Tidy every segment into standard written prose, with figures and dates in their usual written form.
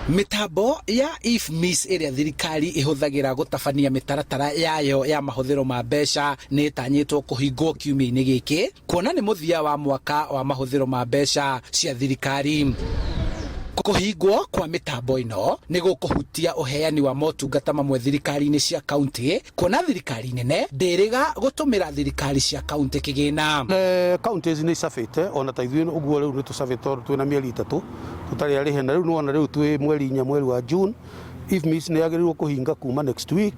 Mĩtambo ya IFMIS ĩrĩa thirikari ĩhũthagĩra gũtabania mĩtaratara yayo ya mahũthĩro ma mbeca nĩ ĩtanyĩtwo kũhingwo kiumia-inĩ gĩkĩ, kuona nĩ mũthia wa mwaka wa mahũthĩro ma mbeca cia thirikari. Kũhingwo kwa mĩtambo ĩno nĩ gũkũhutia ũheani wa motungata mamwe thirikari-inĩ cia kaunti, kuona thirikari nene ndĩrĩga gũtũmĩra thirikari cia kaunti kĩgĩna. Counties nĩ icabĩte ona ta ithuĩ ũguo rĩu nĩ tũcabĩte tondũ twĩna mĩeri ĩtatũ tũtarĩ arĩhe na rĩu nĩwona rĩu twĩ mweri inya mweri wa June. IFMIS nĩ yagĩrĩirwo kũhinga kuma next week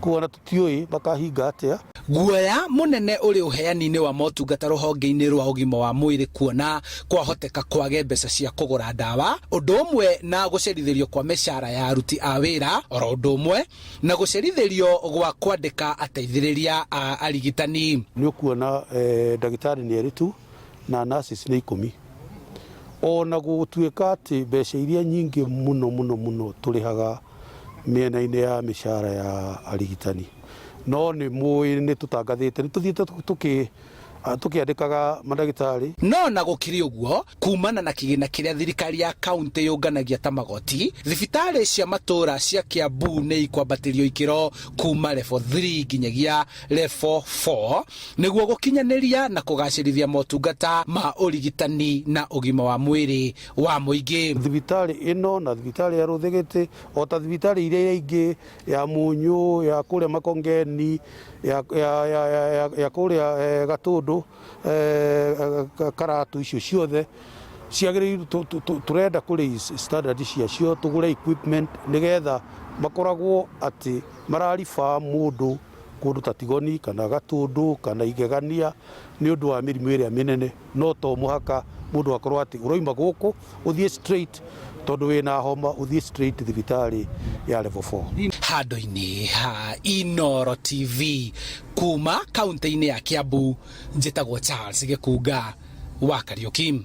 koguo ona tũtiũĩ makahinga atĩa. Guoya mũnene ũrĩ ũheani-inĩ wa motungata rũhonge-inĩ rwa ũgima wa mwĩrĩ kuona kwahoteka kwage mbeca cia kũgũra ndawa, ũndũ ũmwe na gũcerithĩrio kwa mĩcara ya aruti a wĩra oro ũndũ ũmwe na gũcerithĩrio gwa kwandĩka ateithĩrĩria a arigitani. Nĩ ũkuona ndagĩtarĩ nĩ erĩ tu na nurses nĩ ikũmi. Ona gũtuĩka atĩ mbeca iria nyingĩ mũno mũno mũno tũrĩhaga mĩena-inĩ ya mĩcara ya arigitani, no nĩ mũĩ nĩ tũtangathĩte, nĩ tũthiĩte tũkĩandĩkaga mandagĩtarĩ. No na gũkĩrĩ ũguo, kumana na kĩgĩna kĩrĩa thirikari ya kaunti yũnganagia ta magoti, thibitarĩ cia matũũra cia Kiambu nĩ ikwambatĩrio ikĩro kuma level 3 nginyagia level 4 nĩguo gũkinyanĩria na kũgacĩrithia motungata ma ũrigitani na ũgima wa mwĩrĩ wa mũingĩ. Thibitarĩ ĩno na thibitarĩ ya Rũthĩgĩtĩ o ta thibitarĩ iria ingĩ ya Mũnyũ, ya kũrĩa Makongeni, ya, ya, ya, ya, ya, ya kũrĩa Gatũndũ, Karatu, icio ciothe ciagĩrĩirwo tũrenda kũ raise standard ciacio, tũgũre equipment nĩgetha makoragwo atĩ marariba mũndũ kũndũ ta Tigoni kana Gatũndũ kana Igegania nĩ ũndũ wa mĩrimũ ĩrĩa mĩnene, no to mũhaka mũndũ akorwo atĩ ũroima gũkũ ũthiĩ straight tondũ wĩna homa ũthiĩ straight thibitarĩ ya level 4. Handũ-inĩ ha Inooro TV kuma kaunti-inĩ ya Kiambu, njĩtagwo Charles Gĩkunga wa Kariũki.